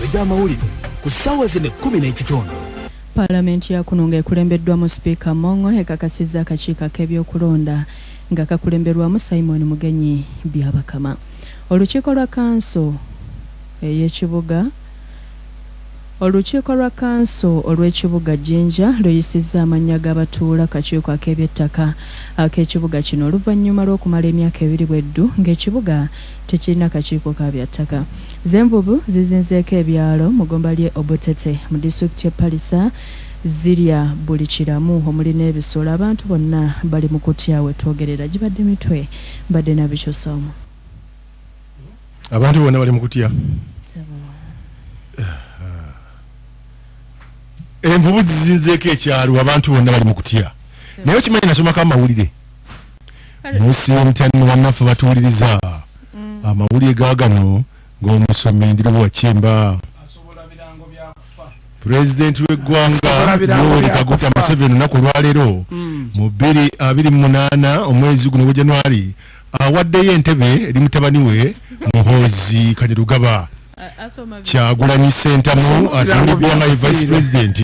Mitwe gy'amawulire ku ssaawa zino 10:15. Paalamenti ya kuno ng'ekulembeddwamu Sipiika Mongo ekakasizza akakiiko ak'ebyokulonda nga kakulemberwamu Simon Mugenyi Byabakama. Olukiiko lwa kanso ey'ekibuga Olukiiko lwa kanso olw'ekibuga Jinja luyisizza amannya g'abatuula kakiiko ak'ebyettaka ak'ekibuga kino oluvannyuma lw'okumala emyaka ebiri bweddu ng'ekibuga tekirina kakiiko ka byattaka. Z'envubu zizinzeeko ebyalo mu gomba ly'e Obutete mu disitulikiti y'e Pallisa zirya buli kiramu omuli n'ebisolo. Abantu bonna bali mu kutya wetwogerera. Gibadde mitwe mbadde nabikyusaamu. Abantu bonna bali mu kutya. Envubu zizinzeeko ekyalo, abantu bonna bali mu kutya. Naye okimanyi nasomako amawulire musintani bannaffe batuwuliriza amawulire gaagano ng'omusomi Ndiribo Wakyemba. Pulezidenti w'eggwanga Yoweri Kaguta Museveni olunaku olwaleero mu 2028 omwezi guno gwa January awaddeyo entebe eri mutabani we Muhoozi Kainerugaba. Kyagulanyi Ssentamu atuuliddwa nga ye vice president,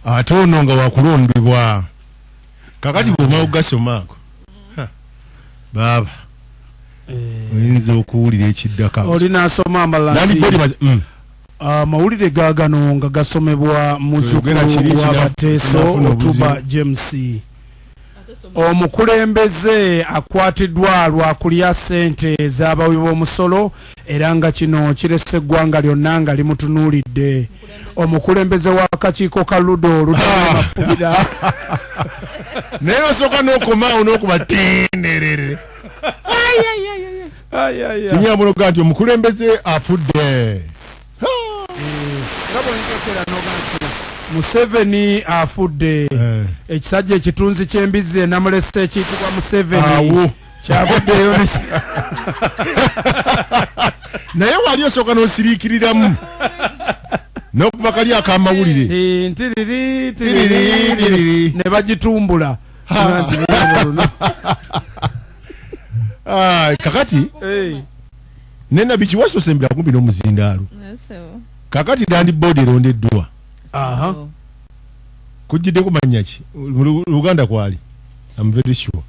ate ono nga wakulondebwa. Kakati bw'omala okugasoma ago, baaba oyinza okuwulira ekiddaka. Oli n'asoma amalala nti amawulire gaagano nga gasomebwa muzzukulu wa Bateeso Otuba James. Omukulembeze akwatiddwa lwa kulya ssente z'abawi b'omusolo era nga kino kirese eggwanga lyonna nga limutunuulidde. Omukulembeze w'akakiiko ka Ludo Lutale Mafubira. Naye osooka n'okomaawo n'okuba tenderere. Kinyambuloga nti omukulembeze afudde. Nga bw'oyinza n'oga nti Museveni afudde. Ekisajja ekitunzi ky'embizzi enamulese ekiyitibwa Museveni kyavuddeyo naye wali osooka n'osiriikiriramu n'okuba kali akamawulire ne bagitumbula. Kakati nena biki wasosembera kumpi n'omuzindaalo. Kakati land board erondeddwa. Kujjidde kumanya ki? Mu Luganda kwali. I'm very sure.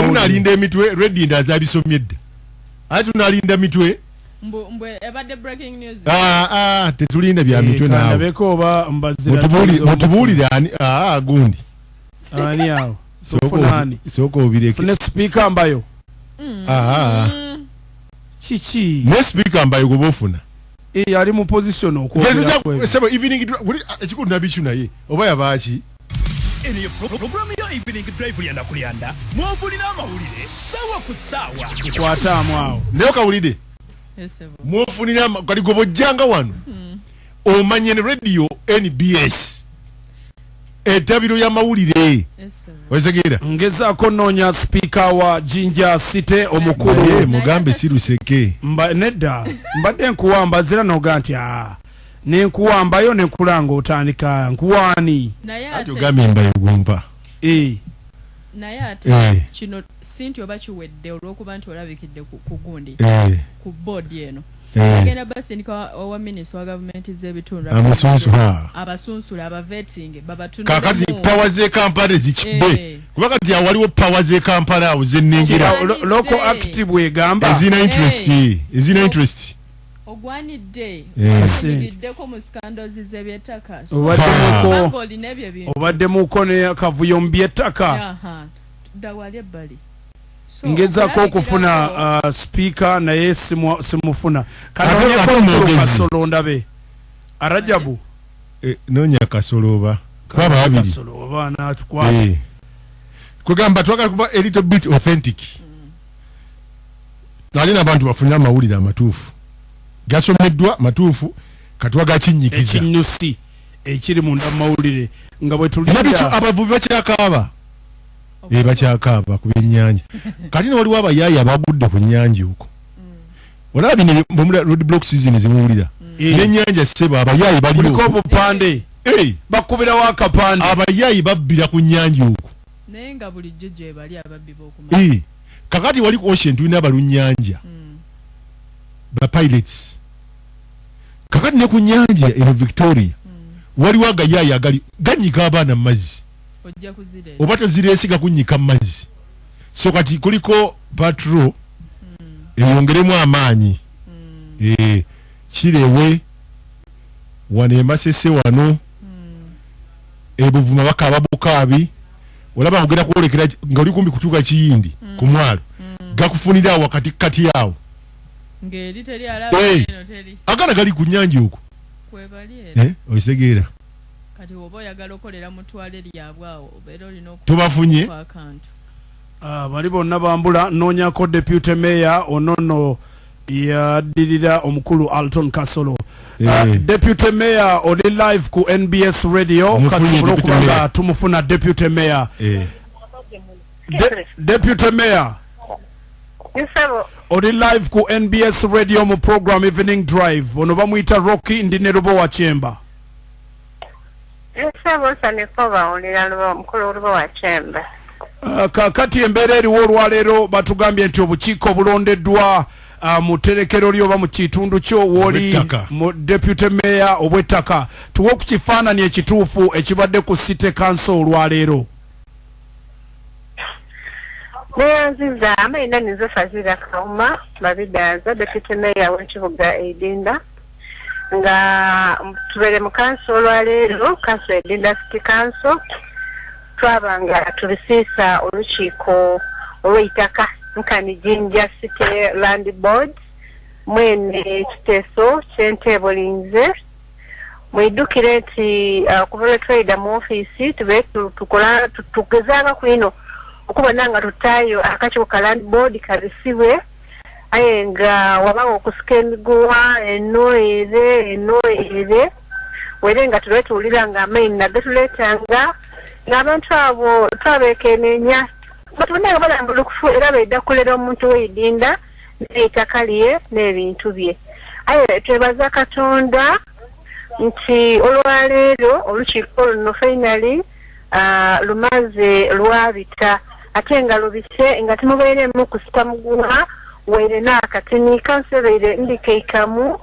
Munalinda emitwe ready ndaza abisomye dda. Ate tunalinda mitwe. Tetulinda bya mitwe naawe. Mutubuulire ani gundi. Ani awo? Sooka obireke. Fune speaker mbayo. Kiki? Ne speaker mbayo gwe bofuna. Ali mu position okwogera kwe. Sebo evening ekikulu nabichu naye oba yabaaki? Eno ye programu ya Evening Drive lyanda kulyanda mwovulira amawulire sawa ku sawa. Kwataamu awo. Naye okawulire. Mwofunira kali gwe bojjanga wano. Omanye ne radio NBS. Etabiro y'amawulire. Otegeera? Ngezaako nnoonya sipiika wa Jinja City omukulu. Mugambe si Luseke. Nedda mbadde nkuwamba zira n'oga nti ne nkuwambayo ne nkulanga otandika nkuwaani. Ate ogambye mbayo gumpa. Naye ate kino si nti oba kiwedde olw'okuba nti olabikidde ku gundi ku board eno. Agenda basindika owa minisita wa gavumenti z'ebitundu abasunsula abavetinge babatunulemu. Kakati power z'e Kampala zikibbe. Kuba kati awaliwo power z'e Kampala awo zennengera. Local act bw'egamba. Ezirina interest. Ezirina interest. Ogwanidde. Ogendiddeko mu scandals z'ebyettaka. Obaddemuko ne akavuyo mu byettaka. Dda wali ebbali. Ngezaako okufuna speaker naye simufuna. Kanoonyeko omukulu Kasolo ndabe. Arajabu. Noonya Kasolo oba. Kuba babiri. Kasolo oba anaatukwata. Kugamba twagala kuba a little bit authentic. Nali n'abantu bafune amawulire amatuufu. Gasomeddwa matuufu katwaga kinnyikiza. Ekinnyusi ekiri munda mu mawulire nga bwe tulinda. Abavubi bakyakaaba. Bakyakaaba ku byennyanja. Kati ne waliwo abayaayi abagudde ku nnyanja okwo. Olaba bino road block season zimuwulira. N'ennyanja ssebo abayaayi baliyo. Kuliko obupande. Bakubirawo akapande. Abayaayi babbira ku nnyanja okwo. Naye nga bulijjo gye bali ababbi b'okumanya. Kakati wali ku ocean tulina abalunnyanja, ba pilots. Kakati ne ku nnyanja eno Victoria waliwo agayaaya agali ganyika abaana mu mazzi, oba tozireese gakunnyika mu mazzi. So kati kuliko patrol eyongeremu amaanyi, Kirewe wano emasese wano ebuvuma bakaaba bukaabi, olaba ogenda kwolekera nga oli kumbi kutuuka Kiyindi ku mwalo, gakufunira awo wakati kati awo agaana gali ku nnyanja okwo okitegeera. Tobafunye bali bonna bambula. Noonyako deputy mayor onono yaddirira omukulu Alton Kasolo. Deputy mayor oli live ku NBS Radio, katusobole okuba nga tumufuna deputy mayor. Deputy mayor oli live ku NBS Radio mu program Evening Drive. Ono bamuyita Rocky, ndi ne Lubowa Chemba. Kakati embeera eriwo olwaleero, batugambye nti obukiiko obulondeddwa mu tterekero lyo oba mu kitundu kyo woli mu deputy mayor obw'ettaka, tuwe ku kifaananyi ekituufu ekibadde ku city council olwaleero. Neyanziza amayina ninze Fazira Kauma Babidaza, deputy mayor w'ekibuga Idinda, nga tubeere mu council olwaleero, council Idinda City Council. Twabanga tubisiisa olukiiko olw'eitaka nkani Jinja City Land Board, mwene kiteeso kyenteebulinze mwidukire nti okuva lwe twayida mu ofiisi tube tukola tugezaanga kwino okubona nga tutaayo akakiiko ka Land Board kabisibwe, aye nga wabawo okusika emiguwa eno ere eno ere were nga tube tuwulira nga amaina getuleetanga ng'abantu abo twabeekenenya batubona nga balambulukufu era beeda kulera omuntu w'eidinda n'eitaka lye n'ebintu bye. Aye twebaza Katonda nti olwaleero olukiiko luno finally lumaze lwabita, ate nga lubise nga temubeeremu kusika muguwa waire n'akatini. Kansebeire ndikeikamu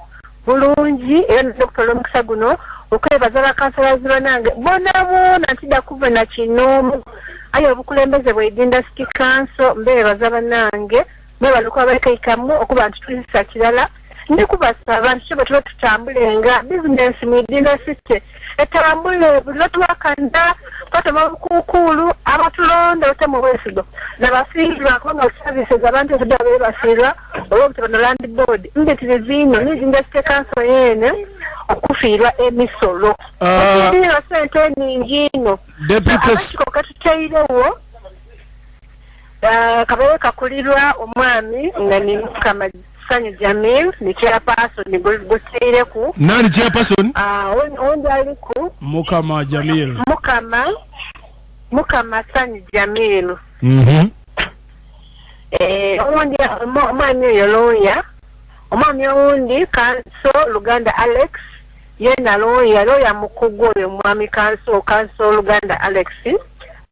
bulungi era nokutwala omukisa guno okwebaza bakansalazi banange bona bona ntidda kuva na kinoomu. Aye obukulembeze bwa Idinda City Council mbeebaza bannange mwebale okuba balekaikamu okuba nti tulisa kirala. Ndi kubasaba nti bwe tuba tutambulenga bizinensi mu Idinda City etambule, buli lwetuwakanda twatema obukuukuulu abatulonda batema obwesigo nabafiirwa kubanga services abantu ezidda babeere bafiirwa olw'obutaba na Land Board mbitirivu ino ne Idinda City Council yeene okufiirwa emisolo okufiirwa sente eningi ino. Akakiiko katuteirewo kabeere kakulirwa omwami nga ni Mukama Sanyu Jamil ni chairperson guteireku. Nani chairperson? Ondi aliku Mukama Jamil. Mukama Sanyu Jamil. Ondi omwami oyo lawyer, omwami owundi Kanso Luganda Alex yena lawyer mukugu oyo omwami Kanso Luganda Alex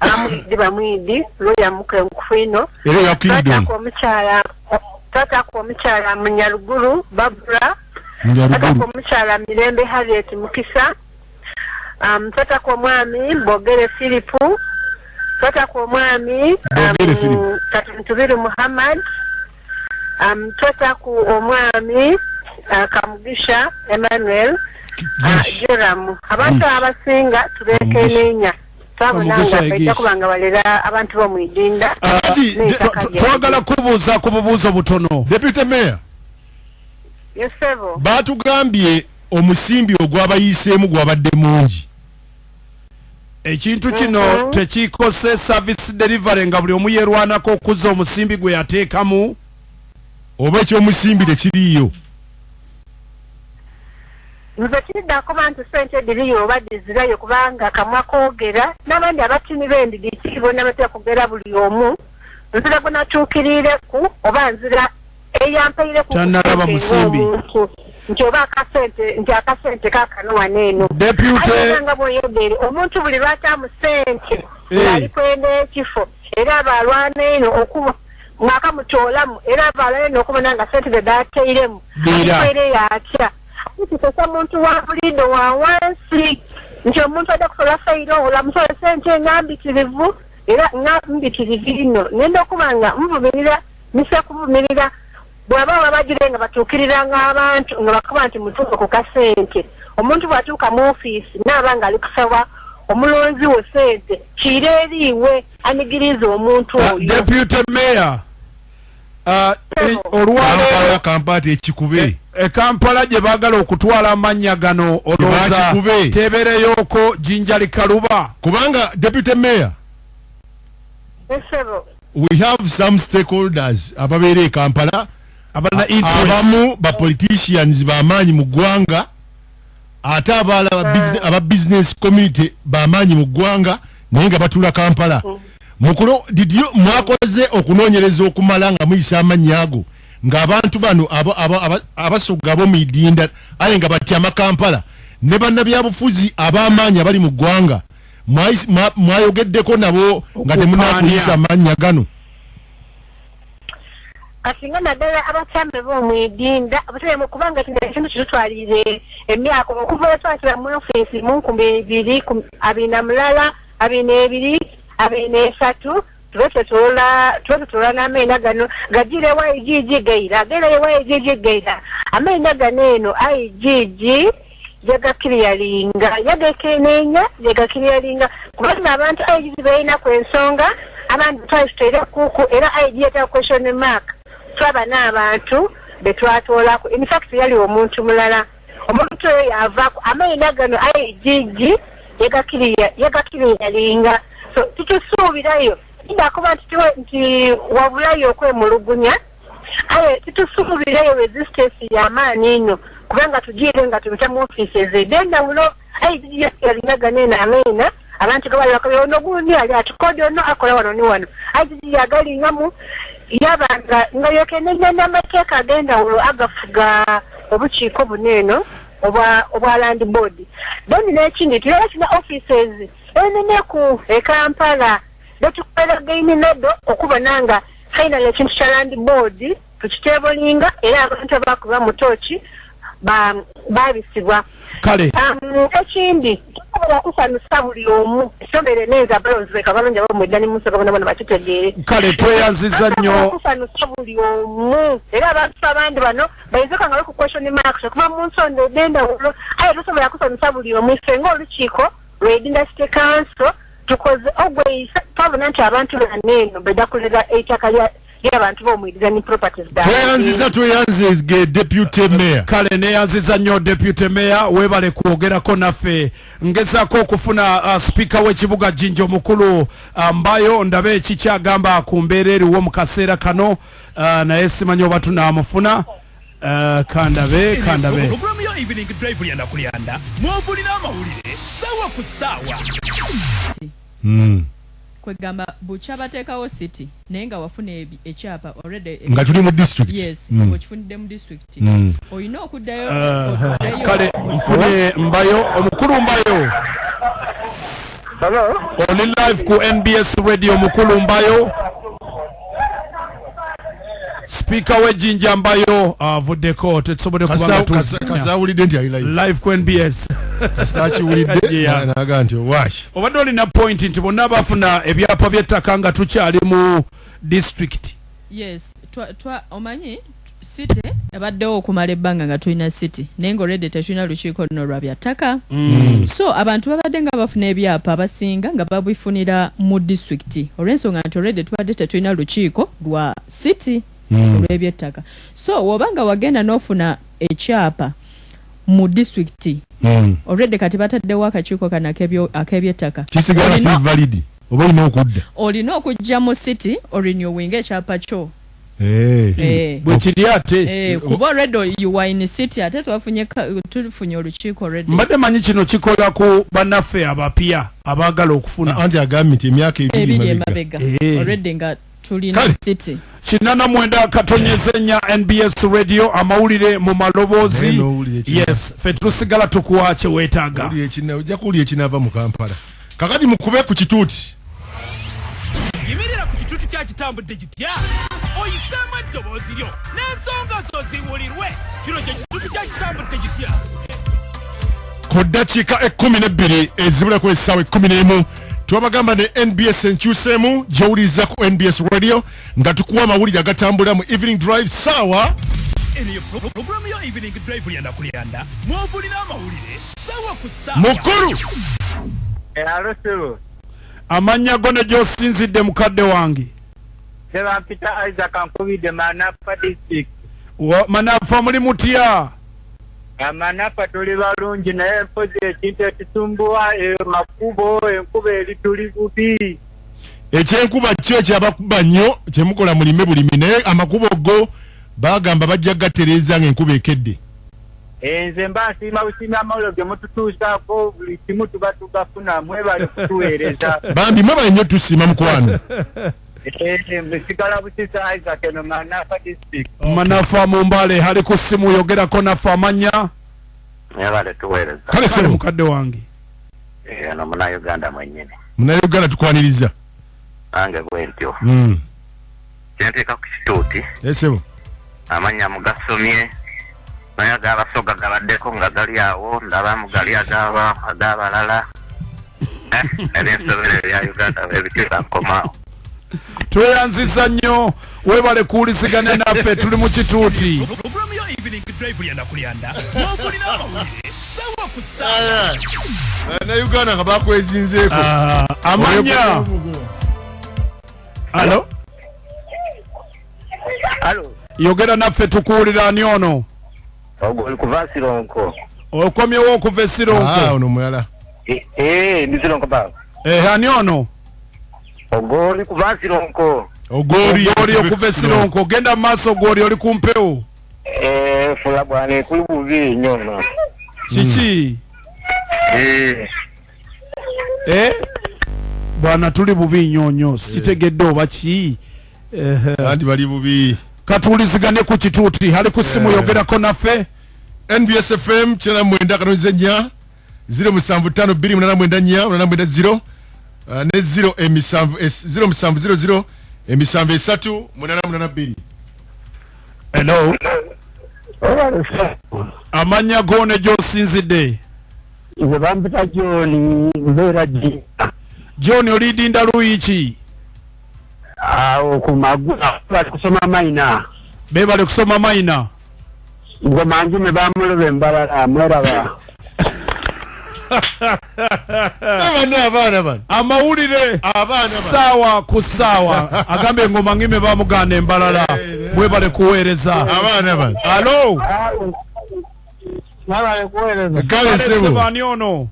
amwidi bamwidi lawyer mukugu ino. Twatako omukyala Munyaruguru Babura, twatako omukyala Mirembe Harriet Mukisa, twatako omwami Bogere Philipu, twatako omwami Katuntubiru Muhammad, twatako omwami Kamugisha Emmanuel Joram. Abantu abasinga tubekenenya twabonanga bajja kubanga balera abantu bo mu Idinda. Twagala kubuuza ku bubuuzo butono. Deputy Mayor. Yes, sebo. Batugambye omusimbi ogwabayiseemu gwabadde mungi. Ekintu kino tekikose service delivery nga buli omu yeerwanako okuzza omusimbi gwe yateekamu, oba ekyomusimbi tekiriiyo? Nze kiddako nti ssente diriyo oba dizirayo kubanga kamwa koogera n'abandi abatini b'endidi bonna batera kugera buli omu. Nzira gwe natuukirireku oba nzira eyampeireku Tannalaba musimbi. nti oba akasente nti akasente kaakano wano eno. Deputy nga bw'oyogere omuntu buli lw'ataamu ssente ng'ali kwenda ekifo era aba alwana eno okuba Mwakamutoolamu era abalala n'okubona nga ssente ze baateiremu amukwere yatya. Kikosa muntu wa bulindo wa wansi nti omuntu ajja kusola fayiro olamusole ssente nga mbitirivu era nga mbitirivu ino. Nenda okuba nga nvumirira nisa kuvumirira bw'aba babagire nga batuukiriranga abantu nga bakuba nti mutuuke ku kasente. Omuntu bw'atuuka mu ofiisi n'aba nga ali kusaba omulonzi wo ssente kiire eriiwe anigiriza omuntu oyo. Deputy Mayor, olwaleero Kampala ekikube e Kampala gye baagala okutwala amannya gano olowooza tebereyoko Jinja Likaluba. Kubanga Deputy Mayor, we have some stakeholders ababeera e Kampala abamu ba politicians b'amaanyi mu ggwanga ate abalala aba business community b'amaanyi mu ggwanga naye nga batuula Kampala. Mukulu, did you mwakoze okunoonyereza okumala nga muyisa amannya ago ng'abantu bano abasoga ab'omu Idinda aye nga batyama Kampala ne bannabyabufuzi ab'amaanyi abali mu ggwanga mwayogeddeko nabo nga temunnakuyisa amannya gano? Kati nga naddala abatyambe b'omu Idinda abatemu kubanga kino ekintu kitutwalire emyaka okuva lwe twatula mu ofiisi mu 2021 22 23 tubetetoola n'ameina gano gagire wa IGG gaira gaira wa IGG gaira ameina gano eno IGG yagakiriyalinga yagakenenya yagakiriyalinga kubanga abantu IGG balina ku ensonga abantu twayiteera kuku era IGG yata question mark twaba n'abantu betwatoolako. In fact yali omuntu mulala omuntu oyo yavaako ameina gano IGG yagakiriyalinga. So tutusuubirayo ndakuba nti wabulayo okwemulugunya aye tutusuubirayo resistance y'amaanyi nnyo kubanga tugiire nga tubita mu offices ez'enjawulo IGG yalinga ganene ameina abantu gabali bakabira ono gundi ali atukodi ono akola wano ni wano IGG yagalingamu yabanga nga yekenenya n'amateeka ag'enjawulo agafuga obukiiko buno eno obwa land board. Then n'ekindi tulaba kina offices eneneku e Kampala betukolera nado okubona nga finally ekintu kya land board tukitebolinga era abantu abakuba mu toki babisibwa. Kale ekindi tusobola kusanusa buli omu somere neza abalonzi beka balonzi ab'omwedda musoga bona bona bakitegeere. Kale tweyanziza nnyo kusanusa buli omu era abantu abandi bano bayinza nga ku question marks okuva mu nsonda ed'enjawulo aye tusobola kusanusa buli omu ife ng'olukiiko lw'Idinda City Council tukoze ogweyisa twabona nti abantu baneno bedakulira eitaka ly'abantu b'omu Idinda properties. Tweyanziza tweyanzizge Deputy Mayor. Kale neyanziza nnyo Deputy Mayor, webale kwogerako naffe. Ngezaako okufuna speaker w'ekibuga Jinja omukulu Mbayo ndabe ekikyagamba ku mbeera eriwo mu kaseera kano, naye simanyi oba tunaamufuna. Kandabe kandabe. Programu ya Evening Drive lyanda kulyanda mwovulira amawulire sawa ku sawa. Kwegamba bukyabateekawo city naye nga wafuna ekyapa already nga tuli mu district. Yes, okifunidde mu district oyina okuddayo. Kale nfune Mbayo omukulu Mbayo. Hello, oli live ku NBS Radio mukulu Mbayo. Speaker w'Ejinja Mbayo avuddeko tetusobodde kubanga kasawulidde nti ali live ku NBS. Kasitakiwulidde naga nti owaki obadde olina point nti bonna bafuna ebyapa by'ettaka nga tukyali mu district. Yes, omanyi city ebaddewo okumala ebbanga nga tulina city naye nga already tetulina lukiiko luno lwa byattaka. So abantu babadde nga bafuna ebyapa abasinga nga babifunira mu district olw'ensonga nti already tubadde tetulina lukiiko lwa city olw'ebyettaka. So wobanga wagenda n'ofuna ekyapa mu district already kati bataddewo akakiiko kano ak'ebyettaka kisigala valid oba olina okudda olina okujja mu city orenewinga ekyapa kyo. Bwe kiri ate kuba already you are in city ate tufunye olukiiko already. Mbadde manyi kino kikola ku bannaffe abapya abaagala okufuna. Anti agambye nti emyaka ebiri emabega already nga tulina city. 89.4 NBS Radio amawulire mu maloboozi. Yes, ffe tusigala tukuwa kye weetaaga. Ojja kuwulira ekinaava mu Kampala. Kakati mukube ku kituuti. Yimirira ku kituuti kya kitambudde kitya? Oyiseemu eddoboozi lyo n'ensonga zo ziwulirwe. Kino kye kituuti kya Kitambudde Kitya. Ku ddakiika 12 ezibulako essaawa 11, twabagamba ne NBS enkyuseemu gy'owuliriza ku NBS Radio, nga tukuwa amawulire agatambula mu Evening Drive saawa. Eno ye programu yo Evening Drive lyanda kulyanda, mwovulira amawulire saawa ku ssaawa. Mukulu. Alo sebo. Amannya go ne gy'osinzidde, mukadde wange? Sebampita Isaac, nkubidde Manapa District. Manapa muli mutya? Manapa tuli balungi, naye mpozi ekintu ekisumbuwa makubo, enkuba eri tuli bubi. Ekyenkuba kyo ekyabakuba nnyo kyemukola mulime bulimi, naye amakubo go bagamba bajja gatereeza ng'enkuba ekedde. Nze mba nsiima busiima amawulire ge mututuusaako, buli kimu tuba tugafuna, mwebale kutuweereza. Bambi mwebale nnyo, tusiima mukwano. Nsigala busisa Isaac eno Manapa District. Manafa mu Mbale, ali ku ssimu, yogerako naffe, amannya? Mwebale tuweereza. Kale sebo. Mukadde wange. Ono Munnayuganda mwennyini. Munnayuganda, tukwaniriza. Nange bwe ntyo. Kyenteeka ku kituuti. Esebo. Amannya mugasomye, naye ag'Abasoga gabaddeko nga gali awo, ndabamu gali ag'abalala. Ebyensobero ebya Uganda ebitiibwa, nkomaawo. Tweyanziza nnyo, webale kuwuliziganya naffe, tuli mu kituuti. Programu yo Evening Drive lyanda kulyanda, mwovulira amawulire saawa ku ssaawa. Bannayuganda nga bakwezinzeeko. Amannya? Alo? Alo. Yogera naffe tukuwulira, ani ono? Ogwo oli kuva Sironko. Okomyewo okuva e Sironko? Ono mulala. Ndi Sironko baba. Ani ono? Ogwo oli kuva Sironko. Ogori. Ogori okuva e Sironko, genda mu maaso Ogori, oli ku mpewo. Fula bwana, kuli bubi nnyo no. Kiki? Bwana, tuli bubi nnyo nnyo, sitegedde oba ki. Anti bali bubi. Katuwulizigane ku kituuti, ali ku ssimu, yogerako naffe. NBS FM 94.4, 075 289 890 ne 0 emisanvu 0700 emisanvu esatu munaana munaana bbiri. Hello, amannya go ne gy'osinzidde? Nze bampita John, mbeera Jinja. John, olidinda luyi ki? Awo ku Magwa, bali kusoma mayina. Be bali kusoma mayina. Ngoma njume bamuloba embalala, mweraba. Abaana, abaana bano. Amawulire Abaana bano. saawa ku ssaawa, agambye engoma ngime bamugaana embalala, mwebale kuweereza. Abaana bano. Alo? Mwebale kuweereza. Kale sebo. Ani ono?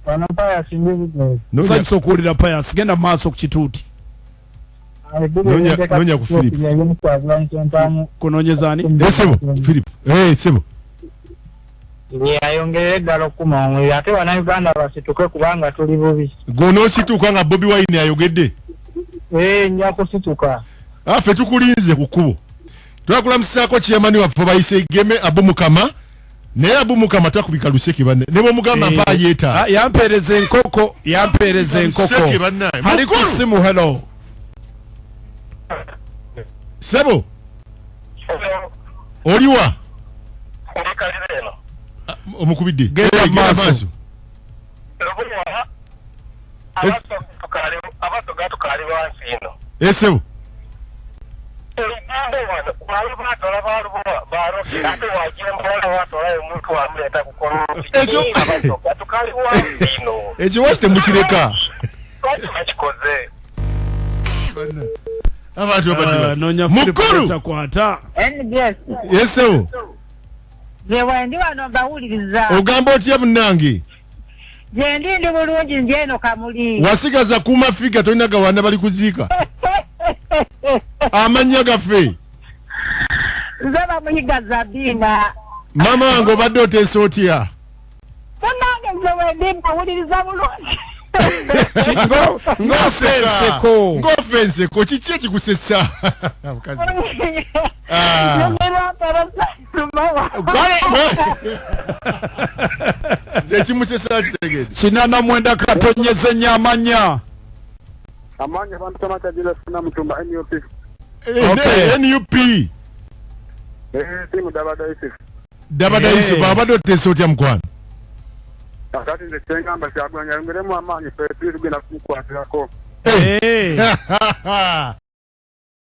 Ono Pius Ndibuzo. Sanyusa okuwulira Pius, genda mu maaso ku kituuti. Nonya ku Philip. Kunoonyeza ani? Sebo Philip, sebo. Ayongerere eddala okukuma omuliro, ate Bannayuganda basituke kubanga tuli bubi. Gw'onoosituka nga Bobi Wine ayogedde? Nja kusituka. Ffe tukulinze ku kkubo. Twakulamusaako chairman waffe bayise Igeme Abu Mukama, naye Abu Mukama takubika luseke banne, ne bw'omugamba mpa yeetaaga. Yampeereza enkoko, yampeereza enkoko. Luseke bannaye. Ali ku Mukulu. ssimu, hello. Sebo, oliwa? Omukubidde. Genda maaso. Abasoga tukali wansi ino. Sebo. Olugendo wano wali batola balubowa baroki, ate wagira mpola watolayo omuntu wamuleeta kukoloki. Abasoga tukali wansi ino. Ekyo waki temukireka? Lwaki bakikoze? Abantu abadde Noonya Philip. Mukulu. Takwata. NBS. Sebo. Nze wendi wano mbawuliriza. Ogamba otya munnange? Gye ndi, ndi bulungi, nje eno Kamuli. Wasigaza kuma figa, tolina gawana bali kuziika. Amannya gaffe? Nze bamuyiga Zabina. Maama wange, obadde oteesa otya? Munnange, nze wendi mbawuliriza bulungi. Ng'ofa enseko. Ng'ofa enseko, kiki ekikusesa? Mukazi. Nyumirwa mpereza lumawa. Ekimusesa kitegedde. 89 katonyeze nnyo, amannya? Amanya bampita Makajira Sina Mutumba NUP. Okay. NUP. Tiimu Dabada Yusuf. Dabada Yusuf, abadde oteesa otya mukwano? Kakati nze kyengamba, Kyagulanyi ayongeremu amaanyi, ffe tuli tugenda kumukwatirako. Eh.